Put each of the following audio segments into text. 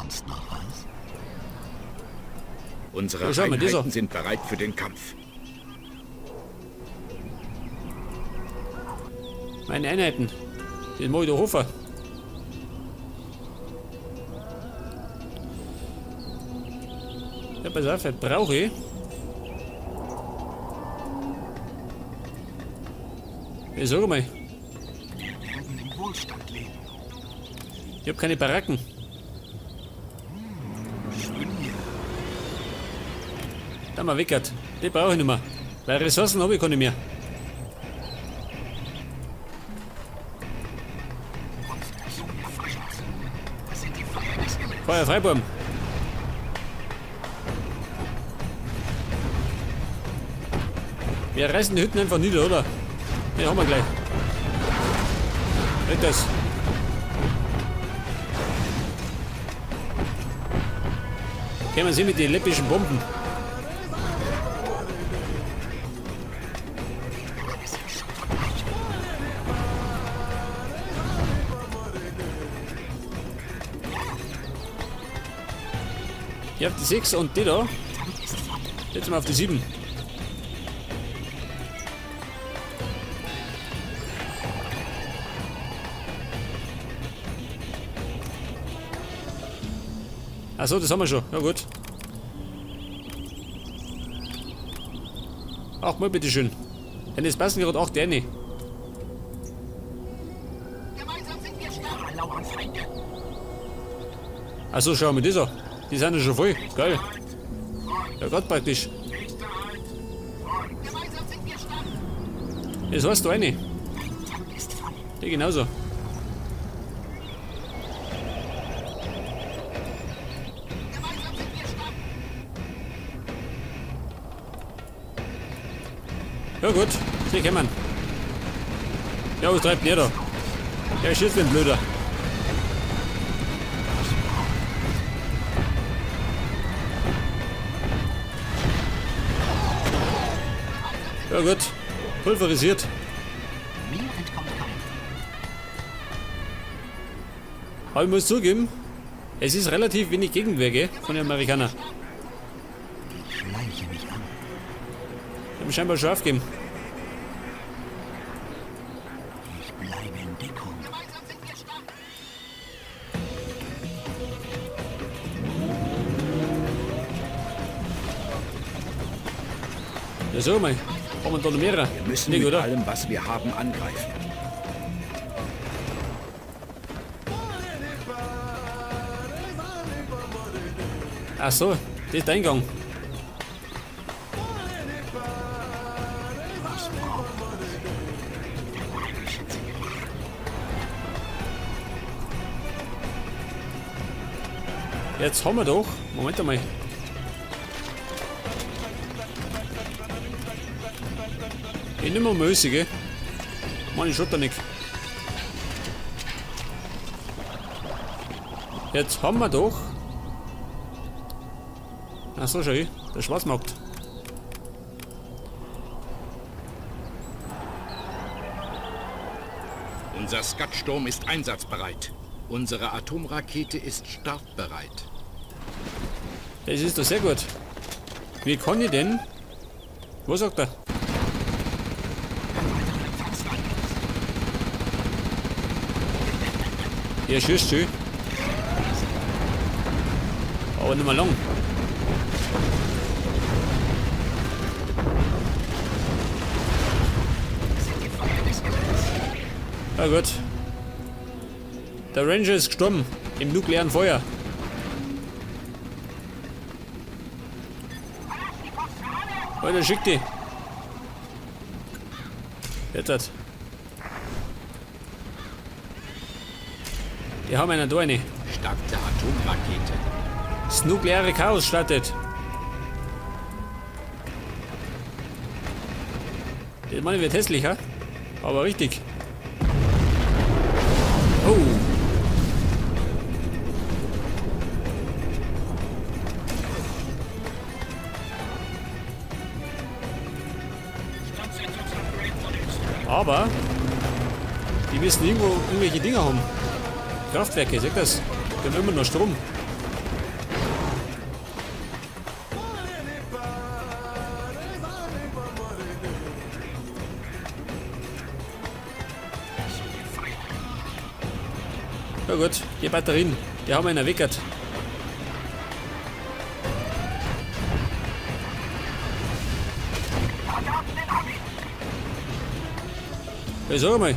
Sonst noch was? Unsere Ja, schau mal, dieser. Einheiten sind bereit für den Kampf. Meine Einheiten. Den mach ich da Hofer. Ja, pass auf, das brauche ich. Ich sag mal, Wir werden im Wohlstand leben. ich hab keine Baracken. Schön hier. Da mal weckert. Die brauche ich nicht mehr. Weil Ressourcen habe ich keine mehr. Unsere Zombie-Faschos. Das sind die Feuer des Himmels. Feuer frei, Burm. Wir reißen die Hütten einfach nieder, oder? Den haben wir gleich. Nicht das. Kämen Sie mit den läppischen Bomben. Das sind Schutt und Asche. Ich hab die 6 und die da. Tank ist voll. Jetzt mal auf die 7. Achso, das haben wir schon. Ja gut. Ach mal bitteschön. Denn es passen gerade 8 rein. Gemeinsam sind wir stark. Da lauern Feinde. Achso, schau mal das an. Die sind ja schon voll. Geil. Ja, grad praktisch. Gemeinsam sind wir stark. Das heißt da eine. Tank ist voll. Die genauso. Gemeinsam sind wir stark. Ja gut, sie kommen. Ja, was treibt denn der da? Ja, schießt den Blöder. Ja gut, pulverisiert. Mir entkommt keiner. Aber ich muss zugeben, es ist relativ wenig Gegenwehr, gell, von den Amerikanern. Ich schleiche mich an. Die haben scheinbar schon aufgegeben. Ich bleibe in Deckung. Ja, so mal. Haben wir da noch mehrere? Wir müssen Nicht, mit oder? allem, was wir haben, angreifen. Ach so, das ist der Eingang. Was braucht Der magische Zigarette. Jetzt haben wir doch. Moment einmal. Ich nehme mal Öse, gell? Mann, ich schaut da nicht. Jetzt haben wir doch. Ach so, schau ich. Der Schwarzmarkt. Unser Scudsturm ist einsatzbereit. Unsere Atomrakete ist startbereit. Das ist doch sehr gut. Wie kann ich denn? Wo sagt er? Ja, schießt schön. Aber nicht mehr lang. Ja gut. Der Ranger ist gestorben. Im nuklearen Feuer. Alter, schick die. Jetzt hat. Die haben einen da rein. Start der Atomrakete. Das nukleare Chaos startet. Das meine wird hässlich, ha? Aber richtig. Oh. Aber die müssen irgendwo irgendwelche Dinger haben. Kraftwerke, seht das? Die haben immer noch Strom. Ja gut, die Batterien, die haben wir in der. Ja, sag mal.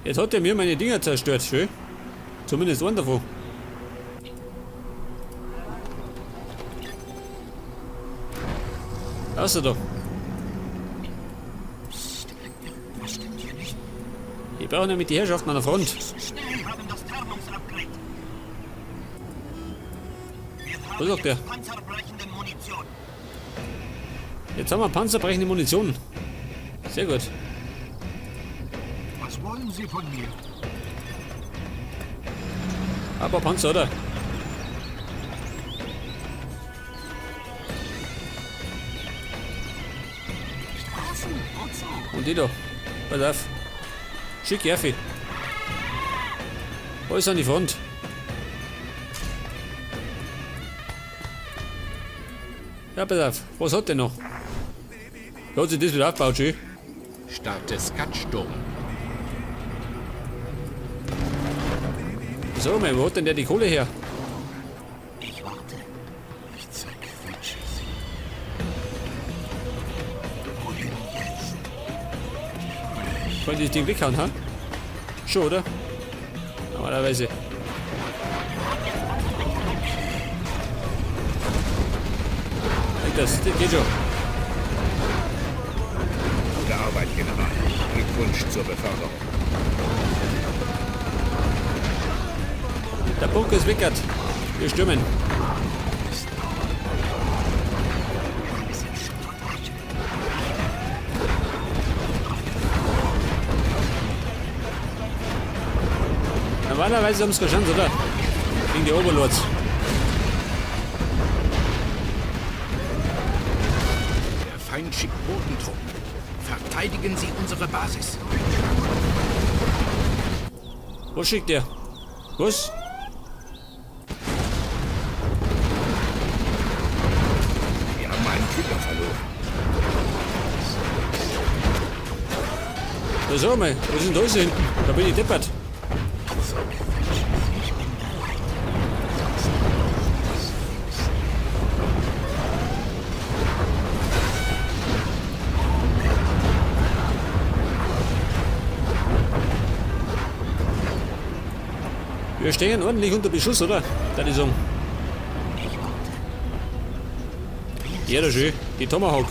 Jetzt hat er mir meine Dinger zerstört, schön. Zumindest einen davon. Außer da. Ich brauche nämlich die Herrschaften an der Front. Was sagt der? Jetzt haben wir panzerbrechende Munition. Sehr gut. Was wollen Sie von mir? Aber Panzer, oder? Und die da. Pass auf. Schick Jaffi. Alles an die Front. Ja, pass auf. Was hat der noch? Wie hat sich das wieder aufgebaut, schön? Starte Skatsturm. Sag mal, wo hat denn der die Kohle her? Ich warte. Ich zerquetsche Sie. Wohin jetzt? Kann ich das Ding weghauen, ha? Schon, oder? Normalerweise. Das geht schon. Gute Arbeit, General. Glückwunsch zur Beförderung. Der Bunker ist weckert. Wir stürmen. Normalerweise haben sie keine Chance, oder? Gegen die Overlords. Der Feind schickt Bodentruppen. Verteidigen Sie unsere Basis. Was schickt der? Was? Wir haben einen Krieger verloren. Da sag mal, was ist denn da alles hinten? Da bin ich deppert. Wir stehen ordentlich unter Beschuss, oder? Da ich sagen. Ja, da schön. Die Tomahawk.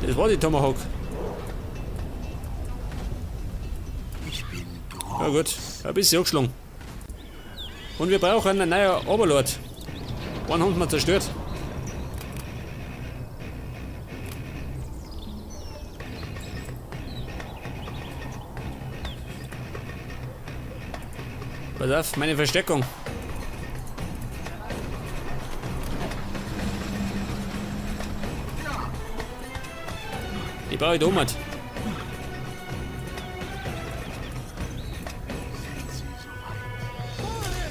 Das war die Tomahawk. Ja gut, ein bisschen angeschlagen. Und wir brauchen einen neuen Overlord. Einen haben wir zerstört. Pass auf, meine Verstärkung. Die brauche ich da oben.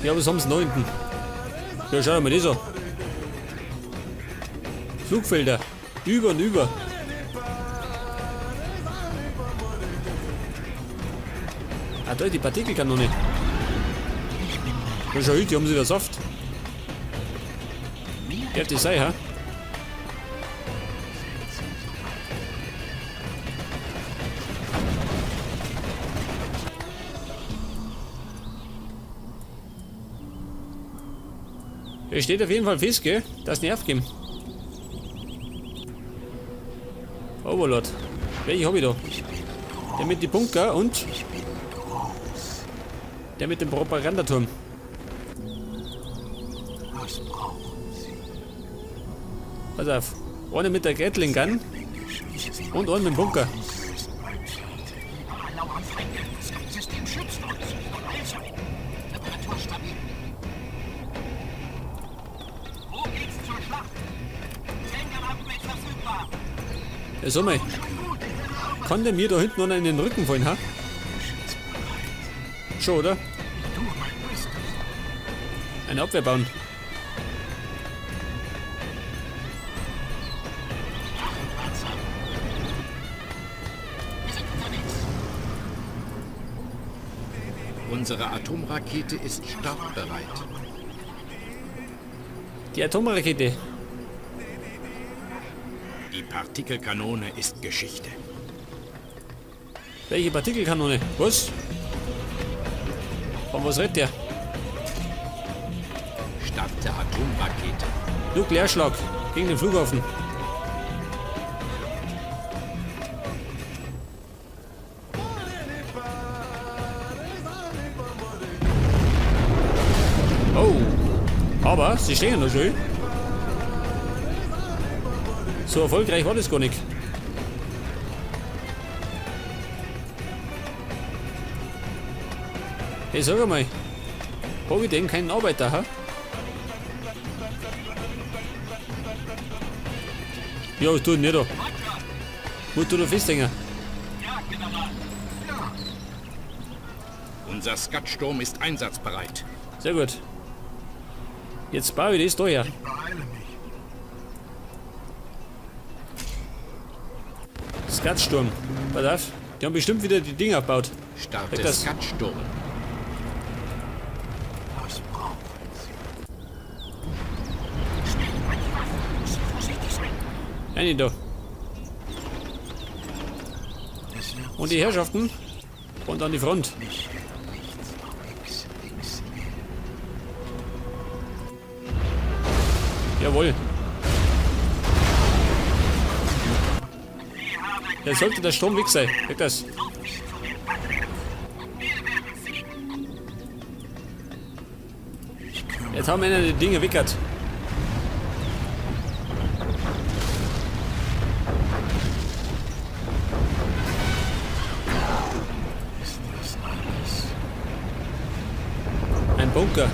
Ja, was haben sie noch hinten? Ja, schau dir mal das an. Flugfelder. Über und über. Ah, da ist die Partikelkanone. Ja, schau, die haben sie wieder Saft. Darf das sein, ha? Es steht auf jeden Fall fest, gell? Dass nicht aufgeben. Overlord. Welche hab ich da? Der mit den Bunker und der mit dem Propagandaturm. Was brauchen Sie? Pass auf. Einer mit der Gatling Gun und einer mit dem Bunker. Ja, sag mal. Kann der mir da hinten noch in den Rücken fallen, ha? Schon, oder? Eine Abwehr bauen. Unsere Atomrakete ist startbereit. Die Atomrakete. Die Partikelkanone ist Geschichte. Welche Partikelkanone? Was? Von was redet der? Starte Atomrakete. Nuklearschlag gegen den Flughafen. Oh, aber sie stehen noch schön. So erfolgreich war das gar nicht. Hey, sag einmal, hab ich denn keinen Arbeiter, ha? Ja, was tut denn der da? Wo tut der festhängen? Unser Scudsturm ist einsatzbereit. Sehr gut. Jetzt baue ich das da her. Ich beeile mich. Scudsturm. Pass auf, die haben bestimmt wieder die Dinger gebaut. Starte Das- Scudsturm. Was brauchen Sie? Vorsichtig sein. Eine da. Es wird Und die Herrschaften und an die Front. mich hält nichts auf XXL. Jawohl. Ja, sollte der Strom weg sein. Weg das. Ich kümmere Jetzt haben wir die Dinge wickert. Ist das alles? Ein Bunker.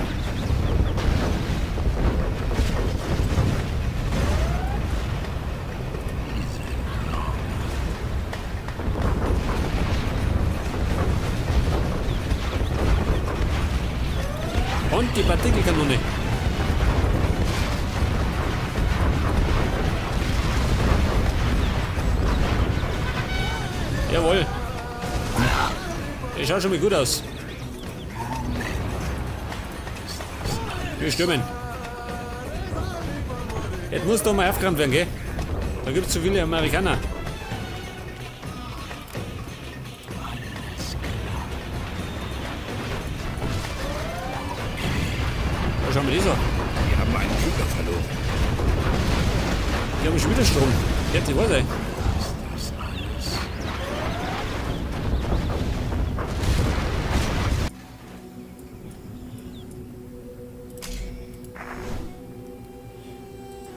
Und die Partikelkanone. Jawohl. Das schaut schon mal gut aus. Wir stürmen. Jetzt muss doch mal aufgeräumt werden, gell? Da gibt's zu viele Amerikaner. Da schauen wir das an. Wir haben einen Krieger verloren. Die haben schon wieder Strom. Jetzt, ich weiß nicht. Ist das alles?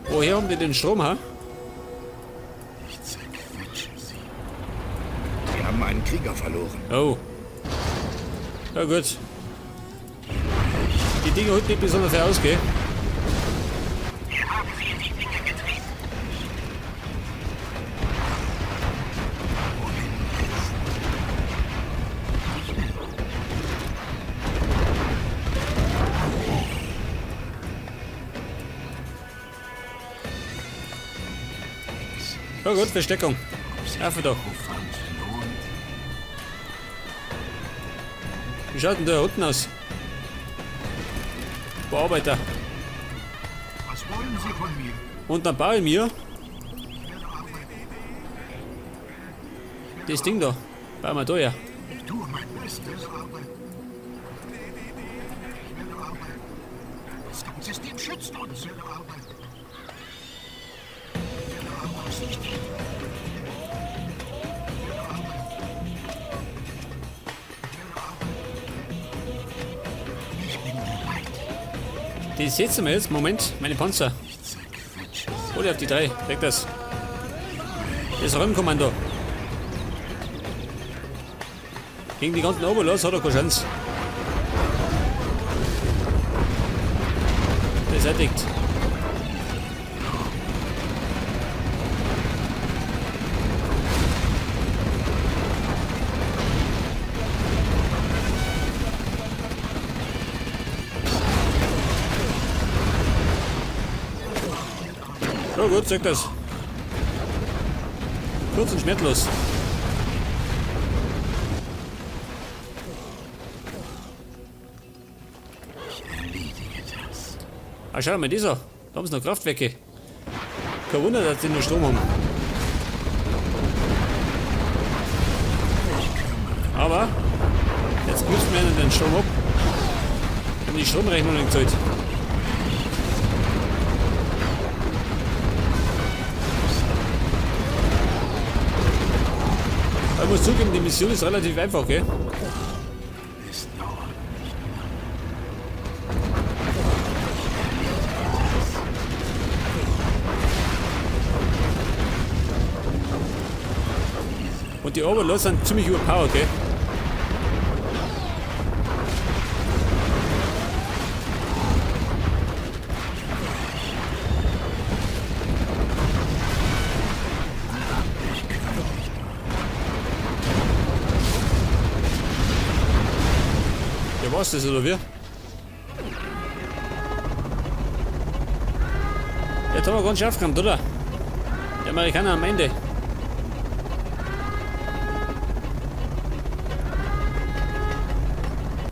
Woher haben die den Strom, ha? Ich zerquetsche sie. Wir haben einen Krieger verloren. Oh. Ja gut. Die Dinger halten nicht besonders viel aus, gell? Wohin jetzt? Ja gut, Versteckung. Auf da. Aufwand lohnt. Wie schaut denn da unten aus? Bearbeiter. Was wollen Sie von mir? Und dann baue ich mir Ich werde arbeiten. das Ding da. Bauen wir da her. Ich tue mein Bestes. Ich werde arbeiten. Das Kampfsystem schützt uns. Ich werde arbeiten. Ich werde arbeiten. Ich werde arbeiten. Ich werde arbeiten. Ich bin bereit. Die setzen wir jetzt. Moment, meine Panzer. Ich zerquetsche sie. Hol auf die 3. Weg das. Das Räumkommando. Gegen die ganzen Overlords hat er keine Chance. Beseitigt. So gut, sag das. Kurz und schmerzlos. Ah, schau mal, das an. Da haben sie noch Kraftwerke. Kein Wunder, dass die noch Strom haben. Aber jetzt knüpfen wir ihnen den Strom ab. Wir haben die Stromrechnung nicht gezahlt. Ich muss zugeben, die Mission ist relativ einfach, gell? Es dauert nicht lange. Und die Overlords sind ziemlich überpowered, gell? Ja, war's das oder wie? Jetzt haben wir ganz schön aufgeräumt, oder? Die Amerikaner am Ende.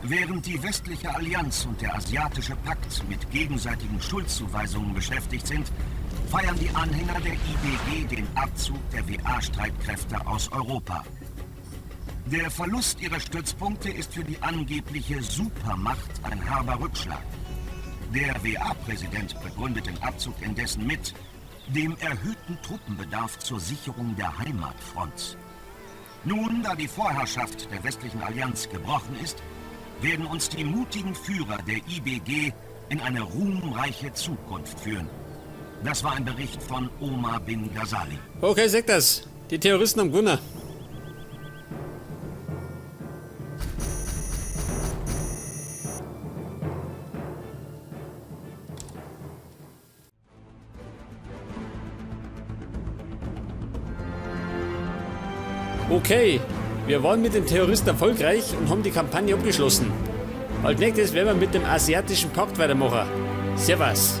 Während die westliche Allianz und der Asiatische Pakt mit gegenseitigen Schuldzuweisungen beschäftigt sind, feiern die Anhänger der IBG den Abzug der WA-Streitkräfte aus Europa. Der Verlust ihrer Stützpunkte ist für die angebliche Supermacht ein herber Rückschlag. Der WA-Präsident begründet den Abzug indessen mit dem erhöhten Truppenbedarf zur Sicherung der Heimatfront. Nun, da die Vorherrschaft der westlichen Allianz gebrochen ist, werden uns die mutigen Führer der IBG in eine ruhmreiche Zukunft führen. Das war ein Bericht von Omar bin Ghazali. Okay, sag das. Die Terroristen haben gewonnen. Okay, wir waren mit den Terroristen erfolgreich und haben die Kampagne abgeschlossen. Als nächstes werden wir mit dem Asiatischen Pakt weitermachen. Servus.